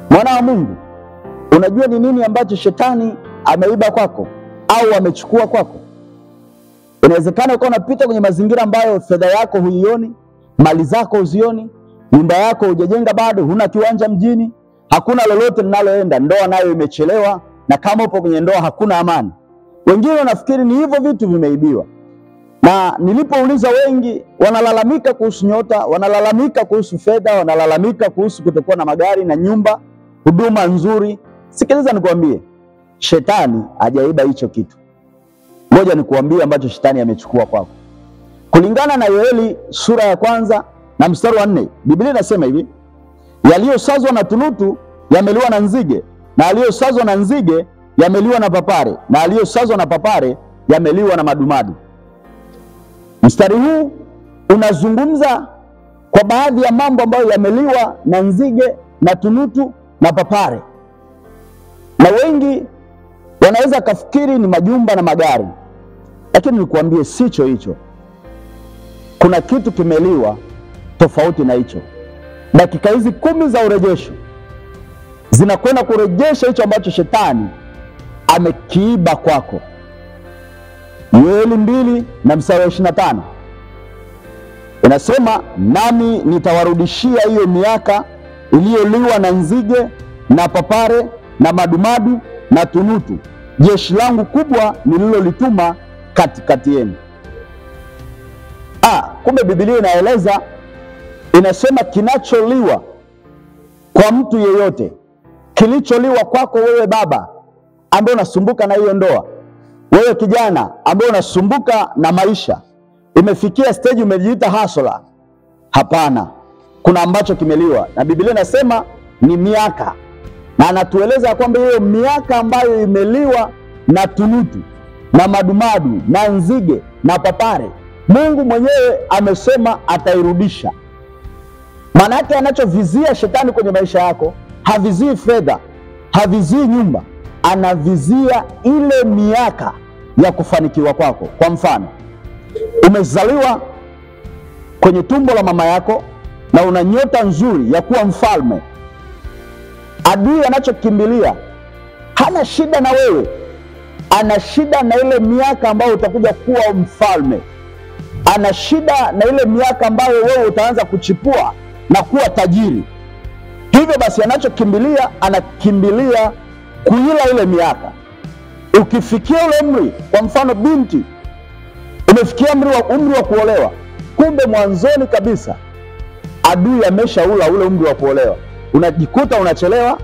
Mwana wa Mungu, unajua ni nini ambacho shetani ameiba kwako au amechukua kwako? Inawezekana ukawa unapita kwenye mazingira ambayo fedha yako huioni, mali zako huzioni, nyumba yako hujajenga bado, huna kiwanja mjini, hakuna lolote linaloenda, ndoa nayo imechelewa, na kama upo kwenye ndoa hakuna amani. Wengine wanafikiri ni hivyo vitu vimeibiwa. Na nilipouliza wengi wanalalamika kuhusu nyota, wanalalamika kuhusu fedha, wanalalamika kuhusu kutokuwa na magari na nyumba, huduma nzuri. Sikiliza nikwambie, shetani hajaiba hicho kitu. Ngoja nikuambie ambacho shetani amechukua kwako. Kulingana na Yoeli sura ya 1 na mstari wa 4, Biblia inasema hivi: yaliyosazwa na tunutu yameliwa na nzige, na yaliyosazwa na nzige yameliwa na papare, na yaliyosazwa na papare yameliwa na madumadu. Mstari huu unazungumza kwa baadhi ya mambo ambayo yameliwa na nzige na tunutu na papare. Na wengi wanaweza kafikiri ni majumba na magari, lakini nikuambie sicho hicho. Kuna kitu kimeliwa tofauti na hicho. Dakika hizi 10 za urejesho zinakwenda kurejesha hicho ambacho shetani amekiiba kwako. Yoeli 2 na mstari wa 25 inasema, nami nitawarudishia hiyo miaka iliyoliwa na nzige na papare na madumadu na tunutu, jeshi langu kubwa nililolituma katikati yenu. Kumbe Biblia inaeleza, inasema kinacholiwa kwa mtu yeyote, kilicholiwa kwako wewe baba ambaye unasumbuka na hiyo ndoa, wewe kijana ambaye unasumbuka na maisha, imefikia stage umejiita hustler. Hapana, kuna ambacho kimeliwa, na Biblia inasema ni miaka. Na anatueleza kwamba hiyo miaka ambayo imeliwa na tunutu na madumadu na nzige na papare, Mungu mwenyewe amesema atairudisha. Maana yake anachovizia shetani kwenye maisha yako, havizii fedha, havizii nyumba, anavizia ile miaka ya kufanikiwa kwako. Kwa mfano, umezaliwa kwenye tumbo la mama yako na una nyota nzuri ya kuwa mfalme. Adui anachokimbilia hana shida na wewe, ana shida na ile miaka ambayo utakuja kuwa mfalme. Ana shida na ile miaka ambayo wewe utaanza kuchipua na kuwa tajiri. Hivyo basi anachokimbilia, anakimbilia kuila ile miaka. Ukifikia ule umri, kwa mfano binti umefikia umri wa kuolewa, kumbe mwanzoni kabisa adui ameshaula ule umri wa kuolewa. Unajikuta unachelewa,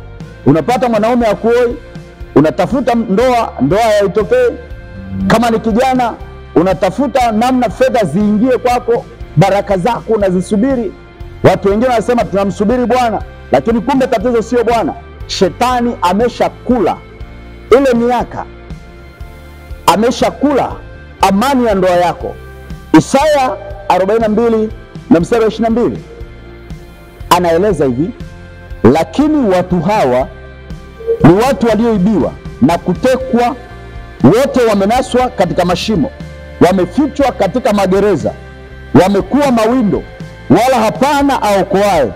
unapata mwanaume akuoi, unatafuta ndoa, ndoa haitokei. Kama ni kijana unatafuta namna fedha ziingie kwako, baraka zako unazisubiri. Watu wengine wanasema tunamsubiri Bwana, lakini kumbe tatizo sio Bwana. Shetani ameshakula ile miaka, ameshakula amani ya ndoa yako. Isaya 42 na mstari wa 22 anaeleza hivi: lakini watu hawa ni watu walioibiwa na kutekwa, wote wamenaswa katika mashimo, wamefichwa katika magereza, wamekuwa mawindo, wala hapana aokoaye,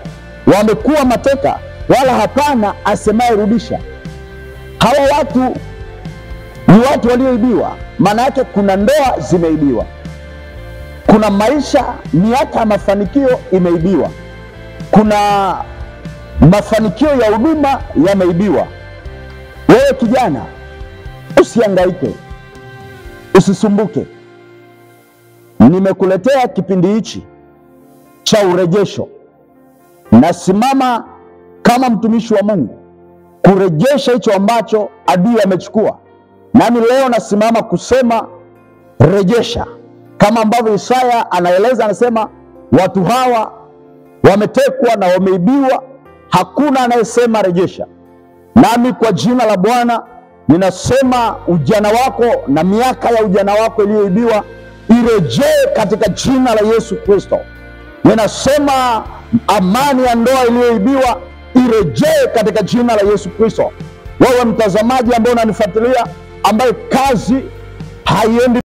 wamekuwa mateka, wala hapana asemaye rudisha. Hawa watu ni watu walioibiwa. Maana yake kuna ndoa zimeibiwa, kuna maisha, miaka ya mafanikio imeibiwa, kuna mafanikio ya huduma yameibiwa. Wewe kijana, usihangaike, usisumbuke. Nimekuletea kipindi hichi cha urejesho. Nasimama kama mtumishi wa Mungu kurejesha hicho ambacho adui amechukua. Nami leo nasimama kusema rejesha. Kama ambavyo Isaya anaeleza, anasema watu hawa wametekwa na wameibiwa, hakuna anayesema rejesha. Nami kwa jina la Bwana ninasema ujana wako na miaka ya ujana wako iliyoibiwa irejee katika jina la Yesu Kristo. Ninasema amani ya ndoa iliyoibiwa irejee katika jina la Yesu Kristo. Wewe mtazamaji ambaye unanifuatilia, ambaye kazi haiendi